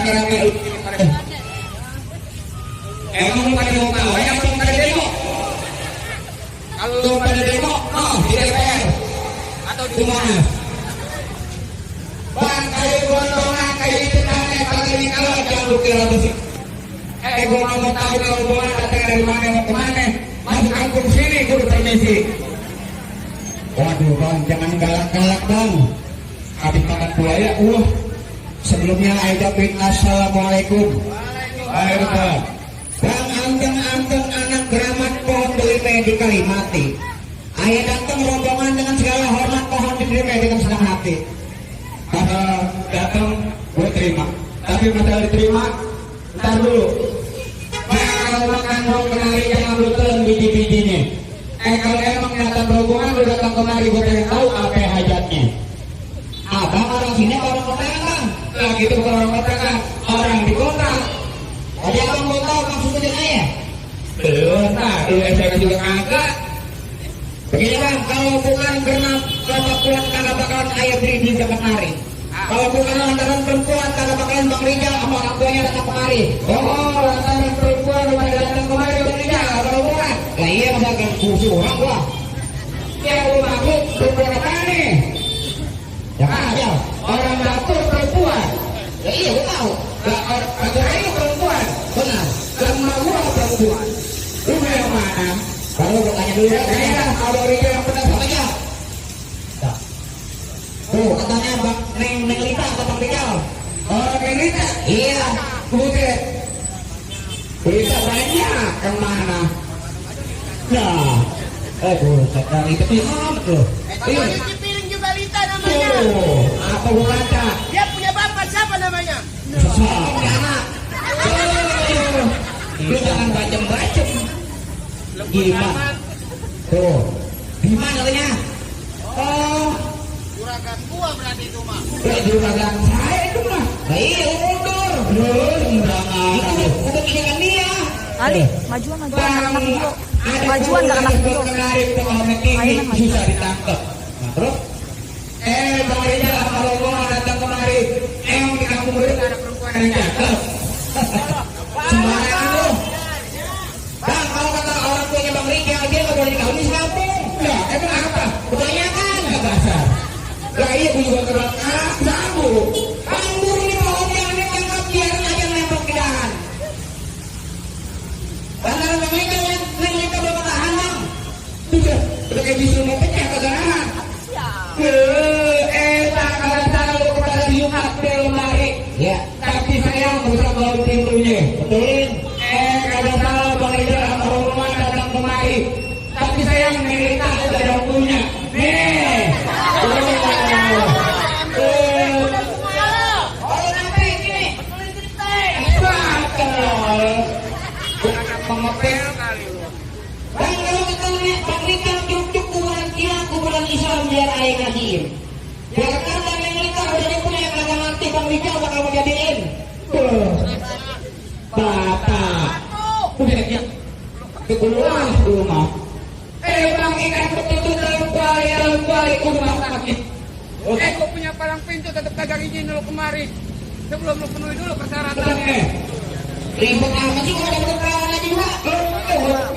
rame-rame. Emang pada mau tahu ya belum pada demo? Kalau pada demo, di DPR atau di mana? Bang, kayak gondongan kayak itu kan ini kalau jangan lupa sih. Gue mau tahu kalau gue datang dari mana mau kemana? Masuk kampung sini, gue permisi. Waduh bang, jangan galak-galak bang. Habis makan buaya, sebelumnya Aidapin assalamualaikum. Waalaikumsalam. Bang, anteng-anteng anak keramat pohon delime di Kalimati. Ayah datang rombongan dengan segala hormat pohon delime dengan senang hati. Kalau datang, gue terima. Tapi masalah diterima, ntar dulu. Kalau makan mau kenari jangan lu telan biji-bijinya. Kalau emang datang rombongan lu datang kemari gue pengen tahu apa hajatnya. Abang orang sini orang kota bang. Lah gitu bukan orang kota kan, orang di kota. Jadi abang mau tahu maksudnya ayah? Belum, saya juga kagak. Begini bang, kalau bukan karena bapak pulang kagak bakalan ayah beri di kemari. Kalau bukan lantaran perempuan kagak bakalan Bang Rijal sama orang tuanya datang kemari. Lantaran perempuan pada datang kemari Bang Rijal kalau bukan. Lah iya masa kan khusus orang gua. Ya lu maksud perempuan apa nih? Ya aja, orang dapur perempuan. Ya iya gua tahu. Acara ini perempuan. Benar. Sama gua perempuan. Lu yang mana? Kalau gua tanya dulu ya, kalau Rijal yang benar sama aja. Tuh katanya Bang Neng Lita atau Bang Rijal? Oh Neng Lita? Iya. Putih. Lita banyak kemana? Nah, sekarang itu pihak tuh. Cuci piring juga Lita namanya. Apa gua kata? Dia punya bapak siapa namanya? Siapa punya anak? Lu jangan bacem-bacem. Gimana? Tuh, gimana katanya? Juragan gua berarti itu mah. Juragan saya itu mah. Nah iya mundur. Udah pilihkan dia. Ali, majuan anak video. Majuan gak anak video. Ayo susah ditangkap. Nah terus? Bang Rijal sama rombongan datang kemari. Di kampung murid ada perempuan yang cakep. Sembarangan lu. Bang, kalau kata orang tuanya Bang Rijal dia gak boleh dikawin sekampung. Lah, emang apa? Kebanyakan gak basah. Lah iya gue juga keras sabu. Anggur ini pohonnya aneh tangkap biarin aja nempel ke dahan. Lantaran Bang Rijal yang nengita bapak tahan bang. Udah kayak bisul mau pecah kagak nahan. Tak kalau tahu kepada si Yumat di lemari. Ya. Tapi saya berusaha bawa pintunya. Betulin. Kalau tahu Bang Rijal sama rombongan datang kemari. Tapi saya nengita udah ada waktunya. Nih. Pengepel kali lu. Bang kalau ketemu Bang Rijal cuk kuburan kilang kuburan Islam biar ayah ngasihin. Biar kata Neng Lita udah punya yang kagak ngerti Bang Rijal bakal mau jadiin. Bapak. Udah ya. Kekeluar rumah. Bang ikan betul dalam kuali kudu masakin. Gue punya palang pintu tetap kagak izin dulu kemari. Sebelum lu penuhi dulu persyaratannya. Ribet amat sih kalau ada perkara juga.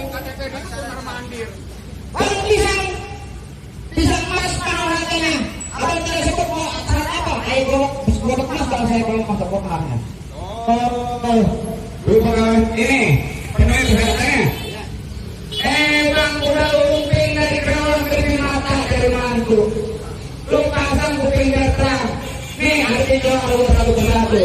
KTP di kamar mandir. Bang bisa emas kalau harganya. Abang tidak sebut mau syarat apa? Ayo gue emas kalau saya belum masuk kotaknya. Lu bakal ini penuhi syaratnya. Bang udah lumping dari kenalan dari mata dari mantu. Lu pasang kuping datang. Nih ada di jalan lu satu persatu.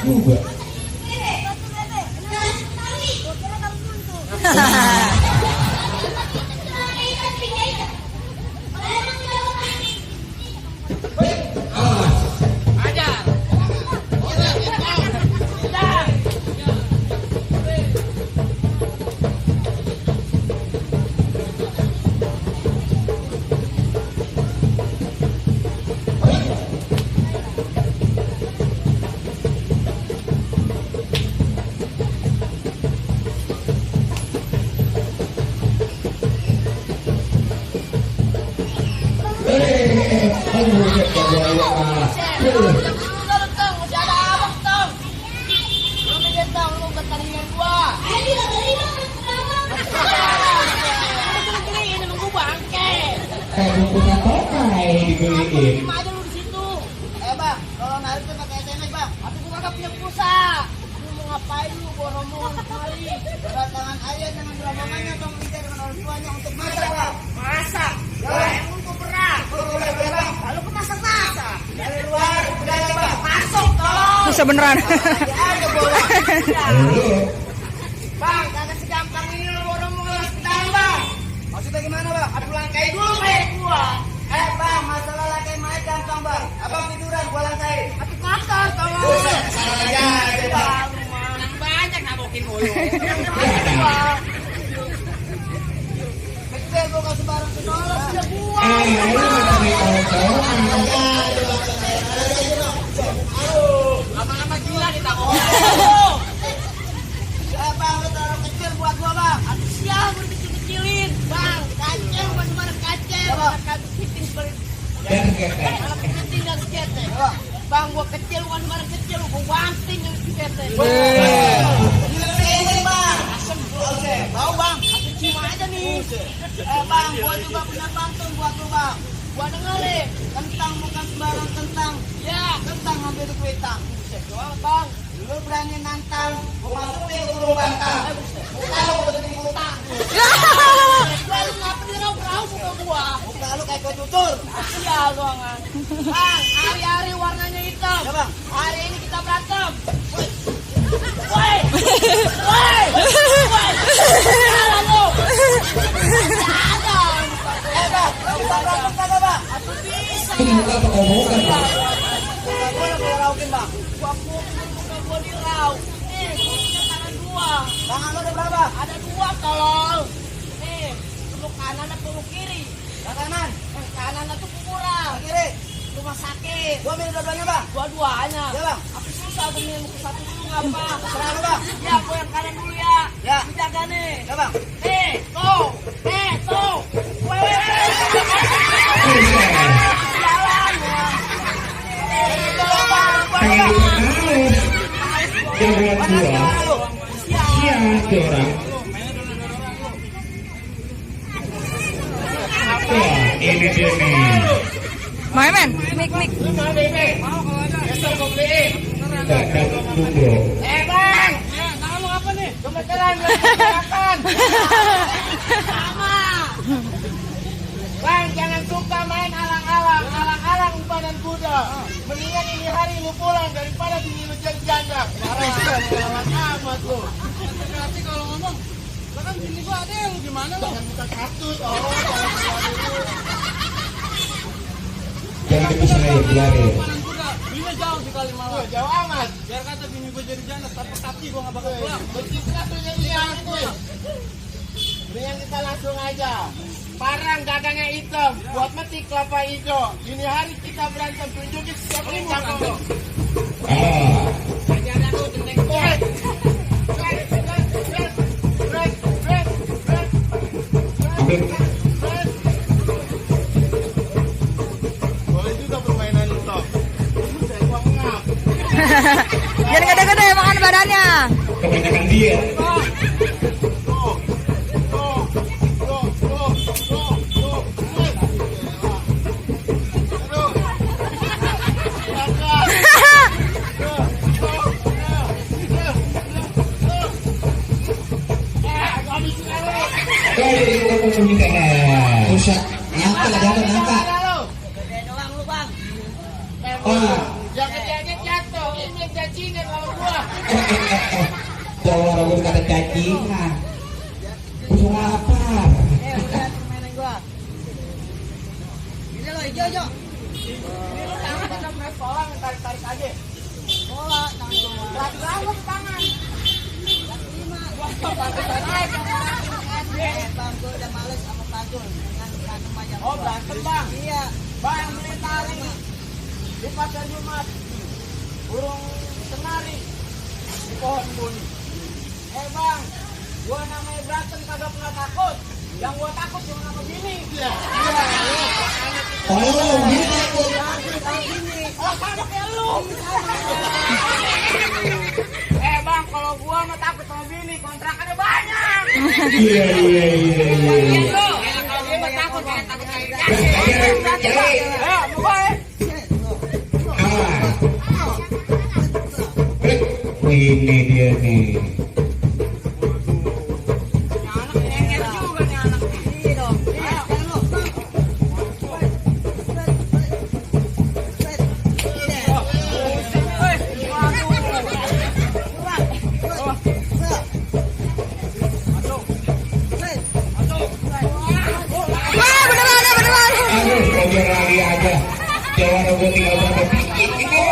juga. Bungkusnya tokai dibeliin. Aja lu di situ. Bang, kalau narik tuh pakai SMS, Bang. Tapi gua kagak punya pulsa. Lu mau ngapain lu bawa rombongan kemari? Kedatangan ayah dengan rombongannya Bang Ida dengan orang tuanya untuk masak, Bang. Masak. Ya, untuk berat. Boleh, Bang. Lalu ke masak-masak. Dari luar budaya, Bang. Masuk, tolong. Bisa beneran. Ada bawa. Bang, kagak segampang ini lu bawa rombongan sekarang, Bang. Maksudnya gimana, Bang? Ada langkai dulu kayak gua. Bang, masalah langkai main gampang, Bang. Abang tiduran, gua langkai. Tapi kotor, tolong. Salah aja, Bang. Banyak nabokin mulu. Kecil gua kasih barang ke tolong, sudah gua. Lama-lama gila kita kok. Bang, lu taruh kecil buat gua, Bang. Aduh, sial, gua dikecil-kecilin. Bang, kacil, gua sebarang kacil. Kacil kepiting sebarang. Kalau kepiting dan sekete. Bang, gua kecil, bukan sebarang kecil. Gua banting yang sekete. Ini, Bang. Asem, bau, Bang. Aku cium aja nih. Bang, gua juga punya pantun buat lu, Bang. Gua dengerin. Kentang bukan sembarang kentang. Ya, kentang hampir di kuitang. Jual, Bang. Lu berani nantang, gua masukin ke kurung bantang. Kalau gua jadi utang. Lu ngapa dia rau muka gua? Muka lu kayak kue tutur. Iya lu angan. Bang, hari-hari warnanya hitam. Ya, Bang. Hari ini kita berantem. Woi. Woi. Woi. Jalan lu. Jalan. Bang, kita berantem kagak, Bang? Aku bisa. Ini muka apa omongan, Pak? Gua lagi raukin, Bang. Gua dirau. Nih, gua punya tangan dua. Tangan lu ada berapa? Ada dua, tolol. Nih, peluk kanan dan peluk kiri. Yang kanan? Kanan itu kuburan. Kiri? Rumah sakit. Gua milih dua-duanya, Bang? Dua-duanya. Ya, Bang. Tapi susah gua milih satu dulu, ngapa? Serah lu, Bang. Ya, gua yang kanan dulu ya. Ya. Dijaga nih. Ya, Bang. Tuh. Tuh. Weh. Jalan, ya. Pengen tahu. Jagoan gua. Siapa orang? Wah, ini dia nih. Main, men. Mik. Dadap kubro. Bang! Tangan lu apa nih? Gemeteran, makan. Sama. Bang, jangan suka main alang-alang. Alang-alang badan kuda. Mendingan ini hari lu pulang daripada bini lu jadi janda. Marah amat lu. Berarti kalau ngomong, lah kan bini gua ada yang gimana lo? Jangan buka kartut. Jangan ketemu saya, bilangin. Panan kuda, bininya jauh di Kalimalang. Jauh amat. Biar kata bini gua jadi janda, tapi gua nggak bakal pulang. Kita tuh jadi aku. Mendingan kita langsung aja. Parang gagangnya hitam, buat metik kelapa hijau. Ini hari kita berantem, tunjukin siapa yang jago. Ah, Ajaran lu tentang kuat. ambil. Boleh juga permainan lu toh. Saya gua ngap. Jangan gede-gede makan badannya. Kebanyakan dia. Rusak. Nyangka lah, dapat nyangka. Gede doang lu, Bang. Oh. Yang kecil-kecil jatuh, ini yang cacinya kalau Jawa rambut kata cacingan. Usung apa? Lihat permainan gua. Ini lo hijau. Ini lo tangan kita main bola tarik aja. Bola tangan gua. Lalu tangan. Bang, gue udah males sama Pagul dengan berantem aja. Oh, berantem bang? Iya. Bang, beli tali di pasar Jumat, burung senari di pohon buni. Bang, gue namanya berantem kagak pernah takut. Yang gue takut cuma sama bini. Iya. Oh, bini takut. Bini. Oh, sama kayak lu. Bang, kalau gue mah takut sama bini, kontrakannya banyak. Iya. Kalau gue mah takut kayak ini dia nih. Lagi aja. Jawa rambut tinggal berapa pikir itu.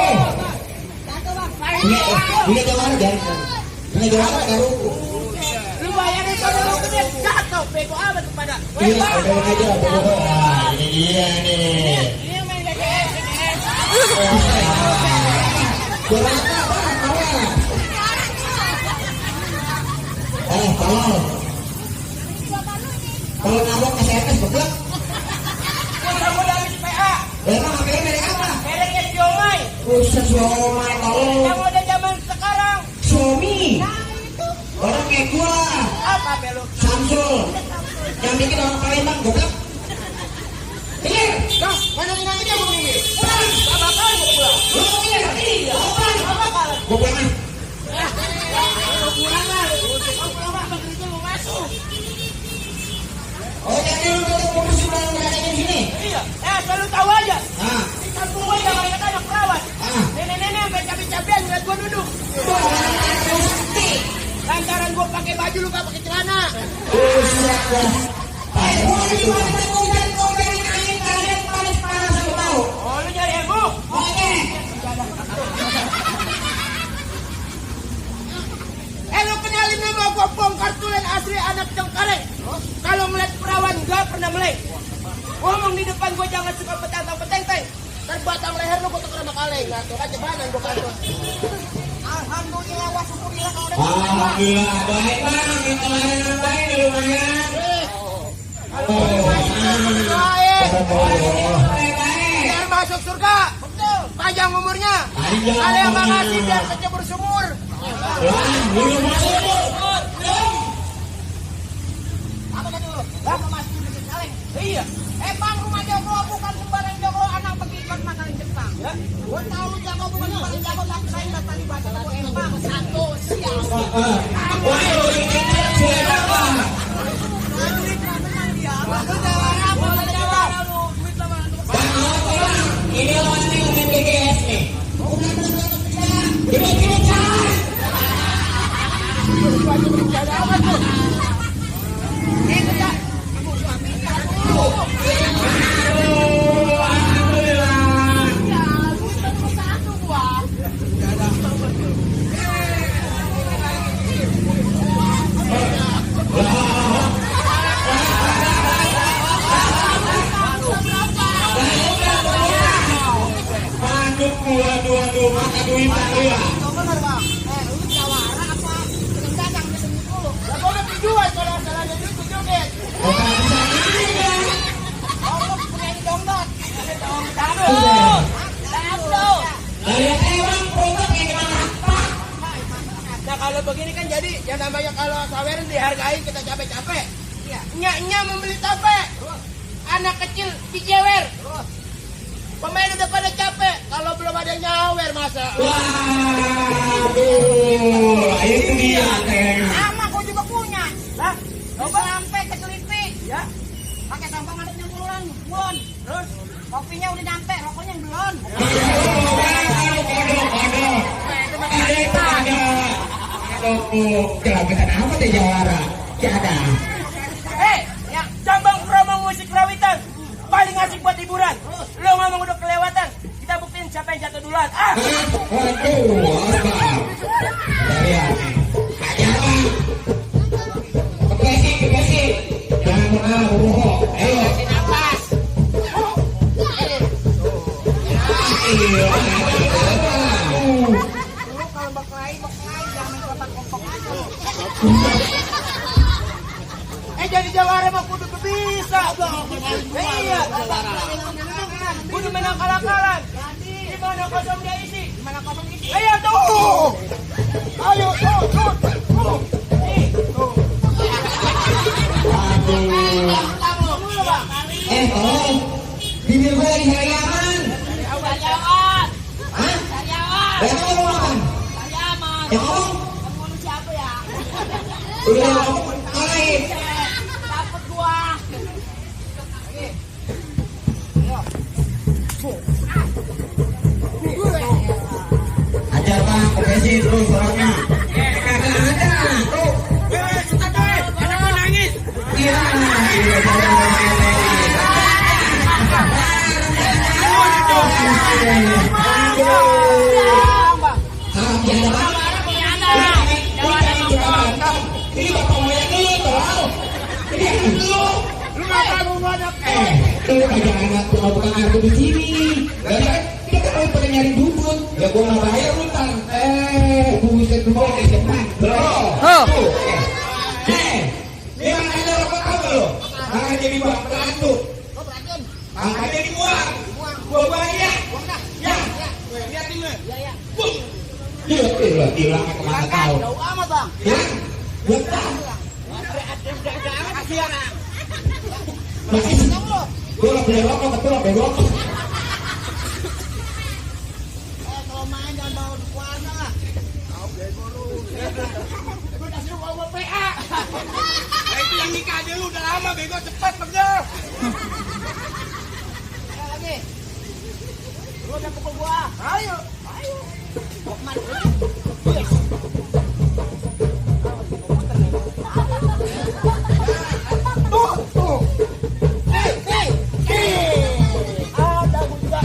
Ini Jawa jangan. Ini Jawa baru. Lu bayarin kalau lu gede jatuh bego amat kepada. Iya, udah aja. Ini dia nih. Ini main DGS. Kalau nabok SMS beblek. Kamu udah habis PA. Emang HP-nya dari apa? Mereknya Xiaomi. Khusus Xiaomi kalau Kamu udah zaman sekarang. Xiaomi. Orang kayak gua. Apa belu? Samsung. Yang bikin orang Palembang goblok. Pikir. Bang, mana ini aja mau ini? Pulang. Apa kali mau pulang? Lu pikir. Iya. Apa kali? Gua pulang ah. Pulang lah. Pulang apa? Kerja mau masuk. Oh, jadi lu udah putus pulang dari sini. Iya. Selalu tahu aja. Ah. Di kampung gua jangan ada perawat. Ah. Nenek-nenek sampai cabai-cabian ngeliat gua duduk. Lantaran gua pakai baju lu gak pakai celana. Buset dah. Gua di mana kau dari angin kalian panas-panas aku tahu. Oh, lu nyari ego? Oke. Lu kenalin nama gua bongkar tulen asli anak Cengkareng. Kalau melihat perawan gak pernah melek. Ngomong di depan gua jangan suka petang-peteng. Terbatang leher lu gua tuker sama kaleng. Nah, tuh aja banan gua kantor. Alhamdulillah wa syukurillah kalau udah Alhamdulillah baik bang, kita layanan baik di lumayan. biar masuk surga. Betul. Panjang umurnya. Panjang Kalau yang umurnya. ngasih biar kecebur sumur. Belum masuk. Apa tadi lu? Mau masuk ke kaleng. Iya. Bang, rumah Joko bukan sembarang Joko anak pegikat makanan Jepang. Ya. Gua tahu lu Joko bukan sembarang Joko tapi saya enggak tadi baca lu Bang satu siap. Ini lawan main BGS nih. Aduh, maka duit ya. Benar bang. Lu jawara apa? Dengan dagang di sini dulu. Lah gua udah dijual kalau salahnya itu joget. Oh, lu punya dongdot. Dangdut. Dangdut. Lihat emang produk kayak gimana? Nah kalau begini kan jadi yang namanya kalau saweran dihargain kita capek-capek. Nya membeli tape. Anak kecil dijewer. Pemain udah pada capek, kalau belum ada nyawer masa. Waduh, itu dia kayaknya. Sama gua juga punya. Lah, coba sampai ke Selipi. Ya. Pakai sampah ngadep nyempuran, Bon. Terus kopinya udah nyampe, rokoknya belum. Kado. kelabutan apa teh Jawara? Tiada. Ya, Jambang promo musik rawitan. Paling asik buat hiburan. Lo ngomong udah kelewatan. Kita buktiin siapa yang jatuh duluan. Waduh, apa? Lihat. Aja. Bekasi. Jangan bohong. Ayo. Napas. Iya. Lu kalau baklai jangan kotak kopok aja. Jadi Jawara mah kudu bisa. Iya. Kudu menang kalah-kalah. Di mana kosong dia isi? Di mana kosong isi? Ayo tuh. Ayo tuh. Tolong. Bini gue lagi sariaman. Karyawan. Hah? Karyawan. Karyawan. Karyawan. Ya ngomong. Kamu siapa ya? Udah ngomong kalahin. Dapat gua. Ajar Bang, Bekasi terus orangnya. Kagak ada. Tuh. Anak nangis. Iya. Ini bapak moyang dulu, tolong. Ini dulu. Lu nggak tahu banyak. Lu kagak anak bukan arti di sini. Kita kan pada nyari dukun. Ya gua nggak bayar utang. Buset lu mau di depan, bro. Ini mana ada rokok apa lo? Jangan jadi buang beracun. Angkat jadi buang. Gua bayar. Ya. Lihat ini. Ya. Iya, hilang kemana tahu. Jauh amat, Bang. Ya, betul. Masih gue lah beli rokok, betul lah beli rokok. Kalau main jangan bawa di kuana lah. Kau bego lu. Gue kasih lu bawa PA. Itu yang nikah aja lu udah lama bego, cepat pegel. Lagi. Lu udah pukul gua. Ayo. Mau kemana? Tuh. Ada juga.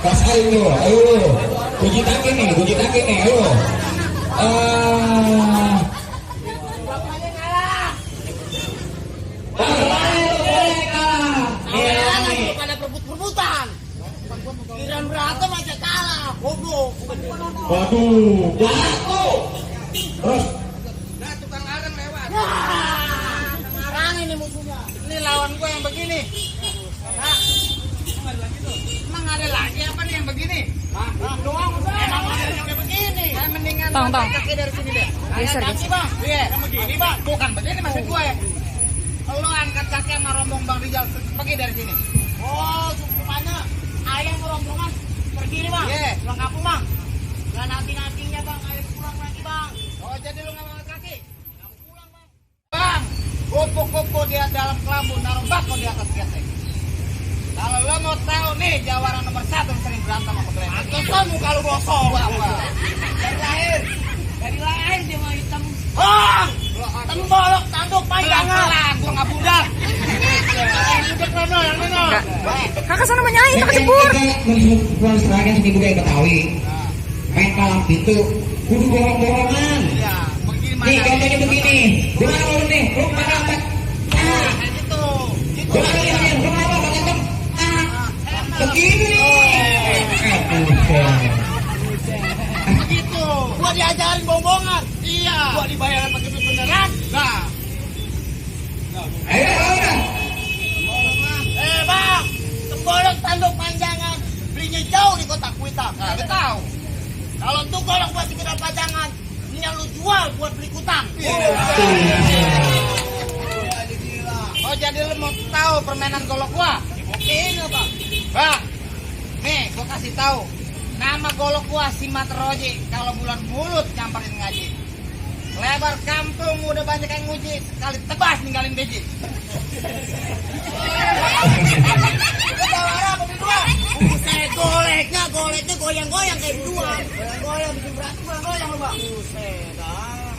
Pas ayo. Puji tangan nih, ayo. Pada perebut-perebutan. Kiran berantem aja kalah. Goblok. Waduh, jago. Terus, Nah, tukang areng lewat. Sekarang ini musuhnya. Ini lawan gue yang begini. Hah? Emang ada lagi apa nih yang begini? Doang udah. Emang ada yang kayak begini. Saya mendingan Tong. kaki dari sini deh. Geser, Kaki bang. Iya, yang begini bang. Bukan begini maksud gue. Lo angkat kaki sama rombong Bang Rizal pergi dari sini. Oh, rupanya ayam rombongan pergi nih, Bang. Iya. Pulang kampung, Bang. Gak nanti-nantinya, Bang. Ayo pulang lagi, Bang. Oh, jadi lo nggak mau angkat kaki? Nggak pulang bang. Bang, kupu-kupu dia dalam kelambu, naruh bako di atas gesek. Kalau lo mau tahu nih, Jawara nomor 1 sering berantem sama Brenda. Pantesan muka lu gosong. Dari lahir dia mau hitam. Bang! Tembolok tanduk panjangan. Pelan-pelan, gua nggak budak. Duduk Rono, yang Rono. Kakak sana menyanyi, kakak jebur. Kita seragam seni budaya Betawi. Main palang pintu, kudu borong-borongan. Ya, begini Nih, contohnya begini. Gimana lu nih? Lu mana apa? kayak gitu. Gimana nih? Lu mana apa? Begini nih. Begitu. Gua diajarin bohongan. Iya. Gua dibayar pakai duit beneran. Nah, Ayo, udah. Bang. Tembolok tanduk panjangan. Belinya jauh di kota Kuitang. nggak ada tahu. Kalau tuh golok buat sekedar pajangan, ini yang lu jual buat beli kutang. Oh, jadi lo mau tahu permainan golok gua? Ini Bang. Bang, nih gua kasih tahu. Nama golok gua Simat Roji. Kalau bulan mulut nyamperin ngaji. Lebar kampung udah banyak yang nguji. Sekali tebas ninggalin biji. goyang-goyang kayak berdua. Goyang-goyang bikin berantem, goyang-goyang lu bang. Buset dah.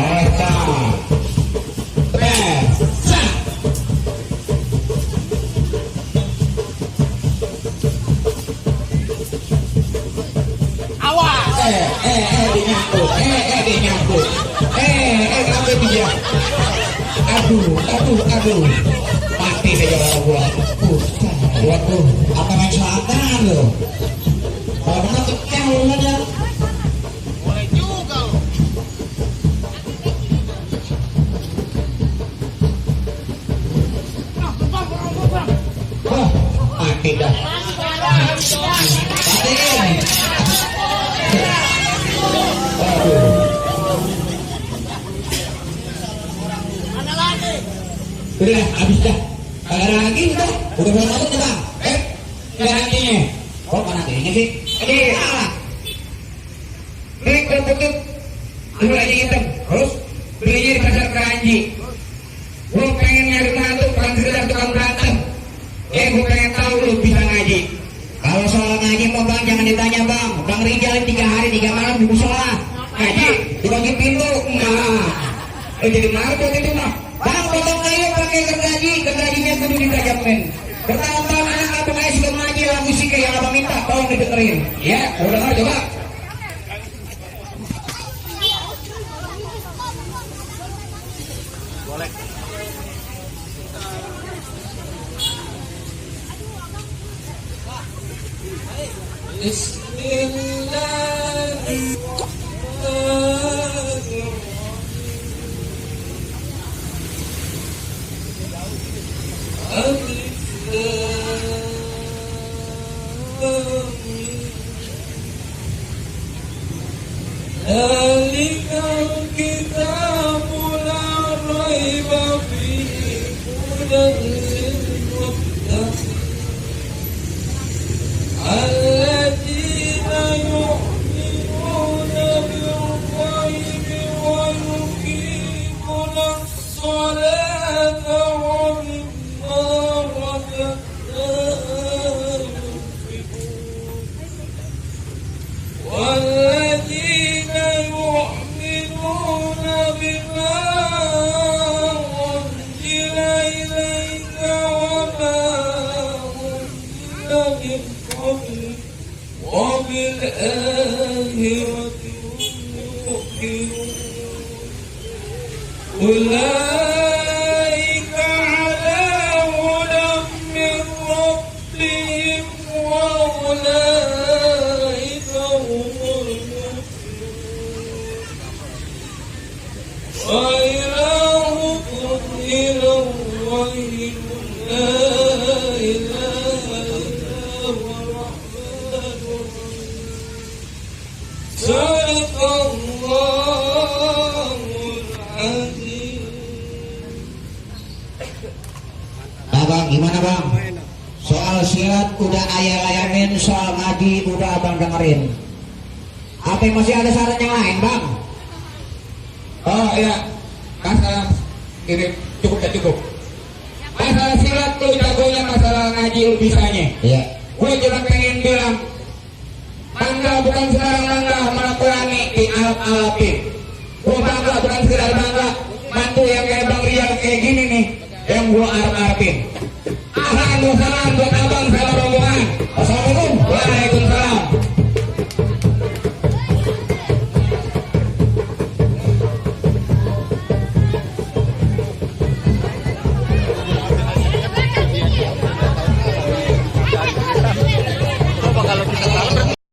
Eta. Pesa. Awas. Dinyangkut. Dinyangkut. Kenapa dia? Aduh. Mati saja orang gua. Waduh, apa main selatan lo? Kalau benar pecah lo aja. Boleh juga lo. Wah, mati dah. Mati. Aduh. Mana lagi? Udah, habis dah. Kagak ada lagi udah. Udah berapa menit bang? Tidak nantinya. Oh, mana nantinya sih? Salah. Ini kerupuk lu lagi hitam. Terus belinya di pasar Keranji. Lu pengen nyari mantu, bukan sekedar tukang berantem. Gue pengen tahu lu bisa ngaji. Kalau soal ngaji mau bang jangan ditanya bang. Bang Rijal 3 hari 3 malam di musola. Ngaji dibagi pintu. Nah, jadi marbot itu mah. Bang potong kayu pakai gergajinya kudu ditajamin. Bertahun-tahun anak abang aja sudah ngaji lagu sih kayak abang minta, tolong didengerin. Ya, udah dengar coba. Boleh. أولئك على هدى من ربهم وأولئك هم المفلحون وإلهكم إله واحد لا إله إلا هو الرحمن الرحيم صدق الله العظيم. Nah bang, gimana bang? Soal silat udah ayah layanin, soal ngaji udah abang dengerin. Apa masih ada saran yang lain bang? Oh iya, masalah ini cukup. Masalah silat lu jagonya, masalah ngaji lu bisanya. Iya. Gue cuma pengen bilang, bangga bukan sekarang bangga melakukannya di alap-alapin. Gue bangga bukan sekedar bangga, mantu yang kayak Bang Rian kayak gini nih, yang gue arep-arepin. Salam buat